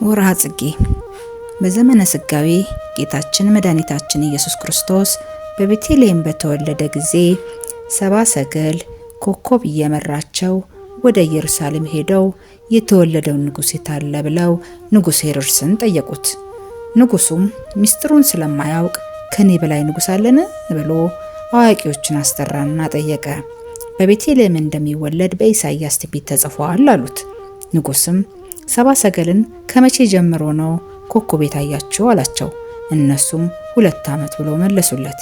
ወርሃ ጽጌ በዘመነ ስጋዌ ጌታችን መድኃኒታችን ኢየሱስ ክርስቶስ በቤተልሔም በተወለደ ጊዜ ሰባ ሰገል ኮከብ እየመራቸው ወደ ኢየሩሳሌም ሄደው የተወለደውን ንጉሥ የታለ ብለው ንጉሥ ሄሮድስን ጠየቁት። ንጉሱም ምስጢሩን ስለማያውቅ ከኔ በላይ ንጉሥ አለን ብሎ አዋቂዎችን አስጠራና ጠየቀ። በቤተልሔም እንደሚወለድ በኢሳይያስ ትንቢት ተጽፏል አሉት። ንጉስም ሰባ ሰገልን ከመቼ ጀምሮ ነው ኮከብ የታያችሁ አላቸው። እነሱም 2 ዓመት ብሎ መለሱለት።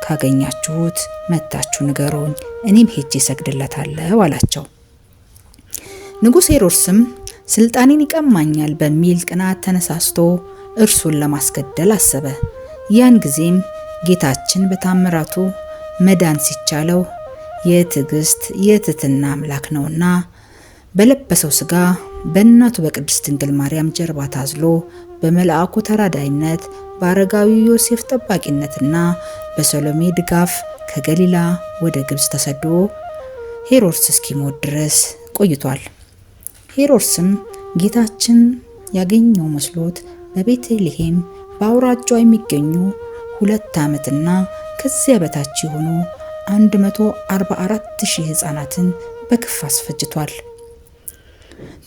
ካገኛችሁት መታችሁ ንገሩኝ፣ እኔም ሄጄ እሰግድለታለሁ አላቸው። ንጉሥ ሄሮድስም ስልጣኔን ይቀማኛል በሚል ቅናት ተነሳስቶ እርሱን ለማስገደል አሰበ። ያን ጊዜም ጌታችን በታምራቱ መዳን ሲቻለው የትዕግስት የትህትና አምላክ ነውና በለበሰው ስጋ በእናቱ በቅድስት ድንግል ማርያም ጀርባ ታዝሎ በመልአኩ ተራዳይነት በአረጋዊው ዮሴፍ ጠባቂነትና በሰሎሜ ድጋፍ ከገሊላ ወደ ግብጽ ተሰዶ ሄሮድስ እስኪሞት ድረስ ቆይቷል። ሄሮድስም ጌታችን ያገኘው መስሎት በቤተልሔም በአውራጃዋ የሚገኙ 2 ዓመትና ከዚያ በታች የሆኑ 144,000 ህፃናትን በግፍ አስፈጅቷል።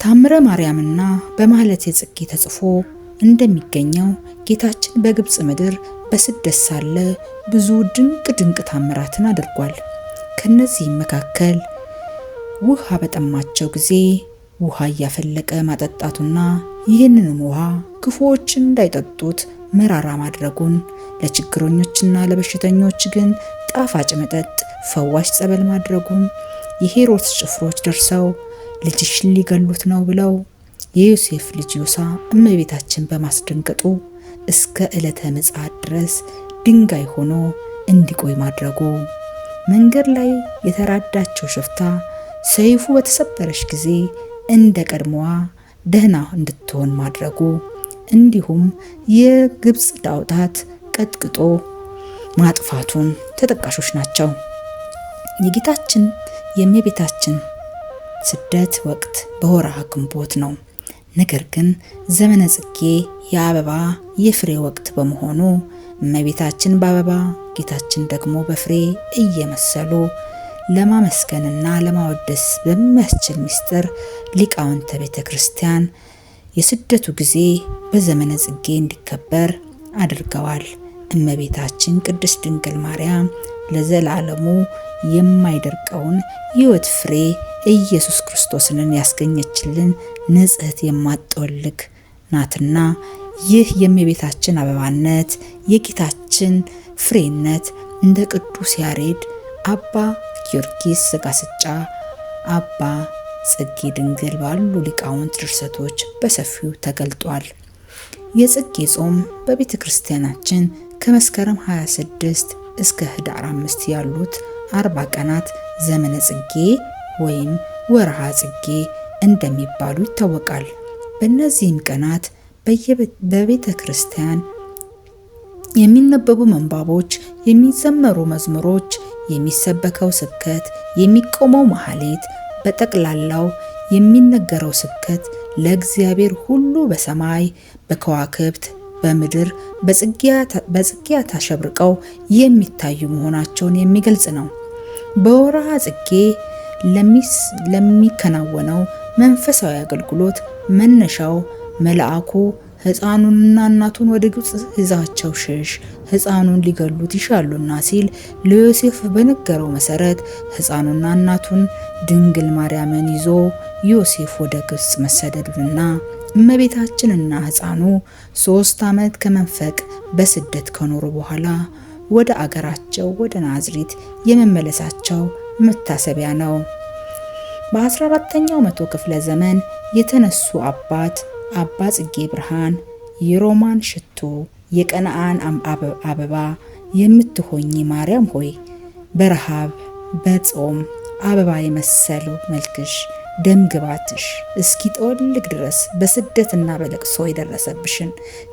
ታምረ ማርያምና በማህሌተ ጽጌ ተጽፎ እንደሚገኘው ጌታችን በግብጽ ምድር በስደት ሳለ ብዙ ድንቅ ድንቅ ታምራትን አድርጓል። ከነዚህም መካከል ውሃ በጠማቸው ጊዜ ውሃ እያፈለቀ ማጠጣቱና ይህንንም ውሃ ክፉዎች እንዳይጠጡት መራራ ማድረጉን፣ ለችግረኞችና ለበሽተኞች ግን ጣፋጭ መጠጥ ፈዋሽ ጸበል ማድረጉን፣ የሄሮድስ ጭፍሮች ደርሰው ልጅሽን ሊገሉት ነው ብለው የዮሴፍ ልጅ ዮሳ እመቤታችን በማስደንገጡ እስከ ዕለተ ምጽአት ድረስ ድንጋይ ሆኖ እንዲቆይ ማድረጉ፣ መንገድ ላይ የተራዳቸው ሽፍታ ሰይፉ በተሰበረች ጊዜ እንደ ቀድሞዋ ደህና እንድትሆን ማድረጉ፣ እንዲሁም የግብጽ ጣዖታት ቀጥቅጦ ማጥፋቱን ተጠቃሾች ናቸው። የጌታችን የእመቤታችን ስደት ወቅት በወርሃ ግንቦት ነው። ነገር ግን ዘመነ ጽጌ የአበባ የፍሬ ወቅት በመሆኑ እመቤታችን በአበባ ጌታችን ደግሞ በፍሬ እየመሰሉ ለማመስገንና ለማወደስ በሚያስችል ምስጢር ሊቃውንተ ቤተክርስቲያን የስደቱ ጊዜ በዘመነ ጽጌ እንዲከበር አድርገዋል። እመቤታችን ቅድስት ድንግል ማርያም ለዘላለሙ የማይደርቀውን የሕይወት ፍሬ ኢየሱስ ክርስቶስን ያስገኘችልን ንጽሕት የማትጠወልግ ናትና ይህ የእመቤታችን አበባነት የጌታችን ፍሬነት እንደ ቅዱስ ያሬድ፣ አባ ጊዮርጊስ ዘጋስጫ፣ አባ ጽጌ ድንግል ባሉ ሊቃውንት ድርሰቶች በሰፊው ተገልጧል። የጽጌ ጾም በቤተ ክርስቲያናችን ከመስከረም 26 እስከ ህዳር 5 ያሉት 40 ቀናት ዘመነ ጽጌ ወይም ወርሃ ጽጌ እንደሚባሉ ይታወቃል። በእነዚህም ቀናት በቤተ ክርስቲያን የሚነበቡ ምንባቦች፣ የሚዘመሩ መዝሙሮች፣ የሚሰበከው ስብከት፣ የሚቆመው ማህሌት፣ በጠቅላላው የሚነገረው ስብከት ለእግዚአብሔር ሁሉ በሰማይ በከዋክብት በምድር በጽጌያት አሸብርቀው የሚታዩ መሆናቸውን የሚገልጽ ነው። በወርሃ ጽጌ ለሚከናወነው መንፈሳዊ አገልግሎት መነሻው መልአኩ ሕፃኑንና እናቱን ወደ ግብጽ ይዛቸው ሽሽ፣ ሕፃኑን ሊገሉት ይሻሉና ሲል ለዮሴፍ በነገረው መሰረት ሕፃኑና እናቱን ድንግል ማርያምን ይዞ ዮሴፍ ወደ ግብጽ መሰደዱንና እመቤታችንና ሕፃኑ 3 ዓመት ከመንፈቅ በስደት ከኖሩ በኋላ ወደ አገራቸው ወደ ናዝሬት የመመለሳቸው መታሰቢያ ነው። በ14ኛው መቶ ክፍለ ዘመን የተነሱ አባት አባ ጽጌ ብርሃን የሮማን ሽቱ የቀነአን አበባ የምትሆኚ ማርያም ሆይ በረሃብ በጾም አበባ የመሰለው መልክሽ ደም ግባትሽ እስኪጠወልግ ድረስ በስደትና በለቅሶ የደረሰብሽን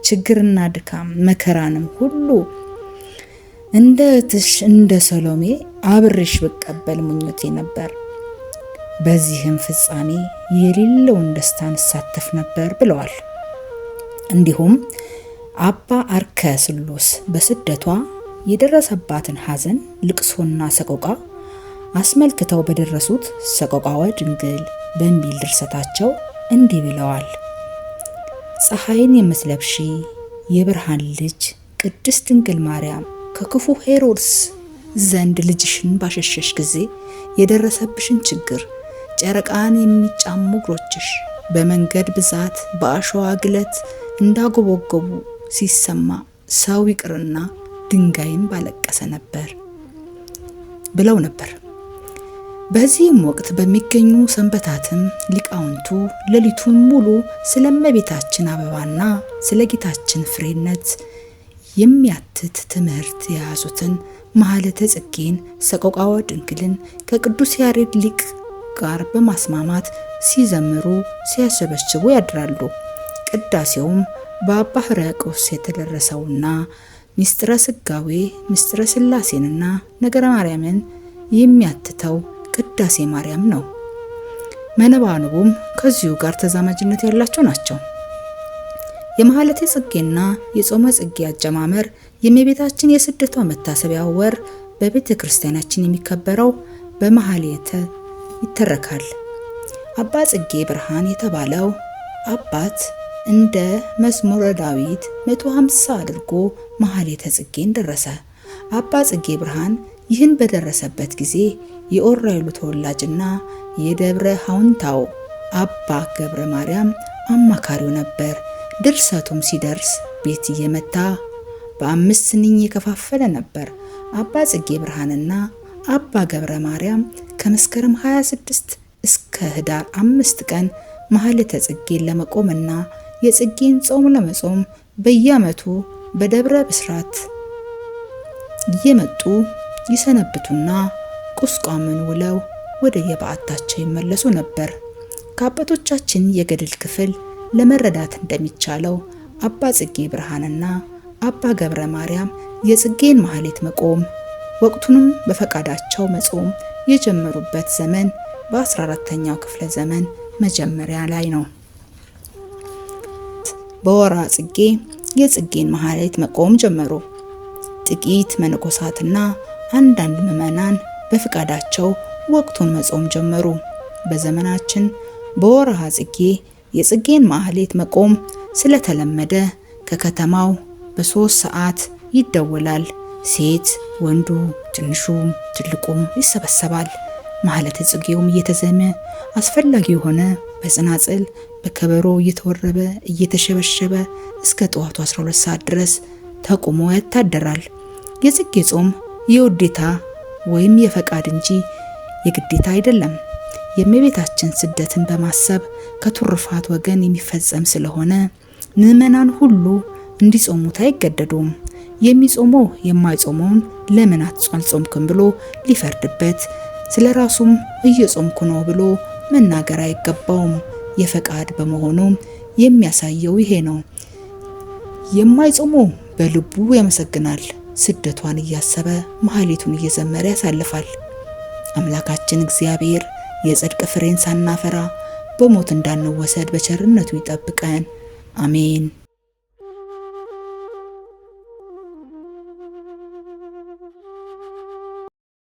ችግርና ድካም መከራንም ሁሉ እንደ እህትሽ እንደ ሰሎሜ አብሬሽ ብቀበል ምኞቴ ነበር። በዚህም ፍጻሜ የሌለውን ደስታ እንሳተፍ ነበር ብለዋል። እንዲሁም አባ አርከ ስሉስ በስደቷ የደረሰባትን ሐዘን፣ ልቅሶና ሰቆቃ አስመልክተው በደረሱት ሰቆቃወ ድንግል በሚል ድርሰታቸው እንዲህ ብለዋል። ፀሐይን የምትለብሺ የብርሃን ልጅ ቅድስት ድንግል ማርያም ከክፉ ሄሮድስ ዘንድ ልጅሽን ባሸሸሽ ጊዜ የደረሰብሽን ችግር፣ ጨረቃን የሚጫሙ እግሮችሽ በመንገድ ብዛት በአሸዋ ግለት እንዳጎበጎቡ ሲሰማ ሰው ይቅርና ድንጋይም ባለቀሰ ነበር ብለው ነበር። በዚህም ወቅት በሚገኙ ሰንበታትም ሊቃውንቱ ሌሊቱን ሙሉ ስለ እመቤታችን አበባና ስለ ጌታችን ፍሬነት የሚያትት ትምህርት የያዙትን ማህሌተ ጽጌን፣ ሰቆቃወ ድንግልን ከቅዱስ ያሬድ ሊቅ ጋር በማስማማት ሲዘምሩ ሲያሸበሽቡ ያድራሉ። ቅዳሴውም በአባ ሕርያቆስ የተደረሰውና ምስጢረ ሥጋዌ፣ ምስጢረ ሥላሴንና ነገረ ማርያምን የሚያትተው ቅዳሴ ማርያም ነው። መነባንቡም ከዚሁ ጋር ተዛማጅነት ያላቸው ናቸው። የማህሌተ ጽጌና የጾመ ጽጌ አጀማመር የእመቤታችን የስደቷ መታሰቢያ ወር በቤተ ክርስቲያናችን የሚከበረው በማህሌተ ይተረካል። አባ ጽጌ ብርሃን የተባለው አባት እንደ መዝሙረ ዳዊት 150 አድርጎ ማህሌተ ጽጌን ደረሰ። አባ ጽጌ ብርሃን ይህን በደረሰበት ጊዜ የኦራይሉ ተወላጅና የደብረ ሐውንታው አባ ገብረ ማርያም አማካሪው ነበር። ድርሰቱም ሲደርስ ቤት እየመታ በአምስት ስንኝ የከፋፈለ ነበር። አባ ጽጌ ብርሃንና አባ ገብረ ማርያም ከመስከረም 26 እስከ ህዳር 5 ቀን ማህሌተ ጽጌን ለመቆምና የጽጌን ጾም ለመጾም በየዓመቱ በደብረ ብስራት እየመጡ ይሰነብቱና ቁስቋምን ውለው ወደ የበዓታቸው ይመለሱ ነበር። ከአባቶቻችን የገድል ክፍል ለመረዳት እንደሚቻለው አባ ጽጌ ብርሃንና አባ ገብረ ማርያም የጽጌን ማህሌት መቆም ወቅቱንም በፈቃዳቸው መጾም የጀመሩበት ዘመን በ14ኛው ክፍለ ዘመን መጀመሪያ ላይ ነው። በወርሃ ጽጌ የጽጌን ማህሌት መቆም ጀመሩ። ጥቂት መነኮሳትና አንዳንድ ምዕመናን በፍቃዳቸው ወቅቱን መጾም ጀመሩ። በዘመናችን በወርሃ ጽጌ የጽጌን ማህሌት መቆም ስለተለመደ ከከተማው በ3 ሰዓት ይደወላል። ሴት ወንዱ፣ ትንሹም ትልቁም ይሰበሰባል። ማህሌተ ጽጌውም እየተዘመ አስፈላጊ የሆነ በጽናጽል በከበሮ እየተወረበ እየተሸበሸበ እስከ ጠዋቱ 12 ሰዓት ድረስ ተቆሞ ያታደራል። የጽጌ ጾም የውዴታ ወይም የፈቃድ እንጂ የግዴታ አይደለም። የእመቤታችን ስደትን በማሰብ ከቱርፋት ወገን የሚፈጸም ስለሆነ ምዕመናን ሁሉ እንዲጾሙት አይገደዱም። የሚጾመው የማይጾመውን ለምን አልጾምክም ብሎ ሊፈርድበት፣ ስለራሱም እየጾምኩ ነው ብሎ መናገር አይገባውም። የፈቃድ በመሆኑ የሚያሳየው ይሄ ነው። የማይጾመው በልቡ ያመሰግናል። ስደቷን እያሰበ ማህሌቱን እየዘመረ ያሳልፋል። አምላካችን እግዚአብሔር የጽድቅ ፍሬን ሳናፈራ በሞት እንዳንወሰድ በቸርነቱ ይጠብቀን። አሜን።